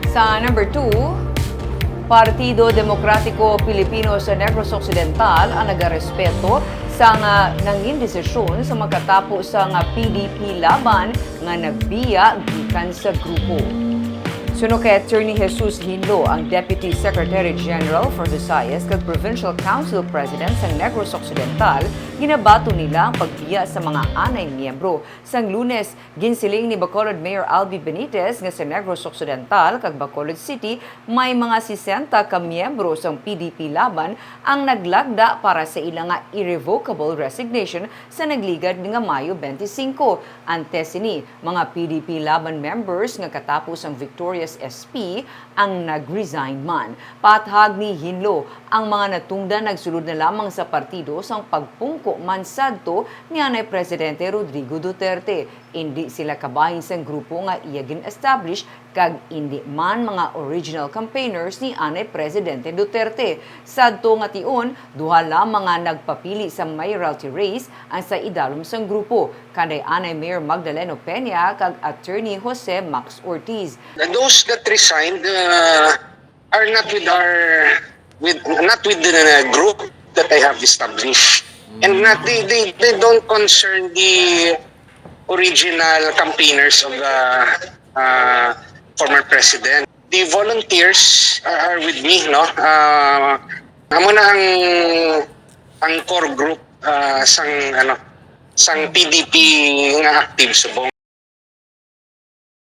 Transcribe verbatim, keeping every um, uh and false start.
Sa number two, Partido Demokratiko Pilipino sa Negros Occidental ang nagarespeto sa nga nangin desisyon sa makatapo sa nga P D P Laban nga nabiya gikan sa grupo. Suno kay Attorney Jesus Hinlo, ang Deputy Secretary General for Visayas kag Provincial Council President sa Negros Occidental, ginabaton nila ang pagbiya sa mga anay miyembro. Sang Lunes, ginsiling ni Bacolod Mayor Albi Benitez nga sa Negros Occidental kag Bacolod City may mga sesenta ka miyembro sang P D P Laban ang naglagda para sa ila nga irrevocable resignation sa nagligad nga Mayo twenty-five. Antes sini, mga P D P Laban members nga katapo sang Victorious S P ang nag-resign man. Paathag ni Hinlo, ang mga natungdan nagsulod na lamang sa partido sang pagpungko man sadto ni anay Presidente Rodrigo Duterte. Indi sila kabahin sang grupo nga iya gin-establish kag indi man mga original campaigners ni anay Presidente Duterte. Sadto nga tion, duha lamang nga nagpapili sa mayoralty race ang sa idalom sang grupo, kanday anay Mayor Magdaleno Peña kag Attorney Jose Max Ortiz. Those that resigned, uh, are not with our, with, not with the group that I have established. And not, they, they, they don't concern the original campaigners of the, uh, former president. The volunteers are, are with me, no? Uh, amo na ang, ang core group, uh, sang, ano, sang P D P nga active subong.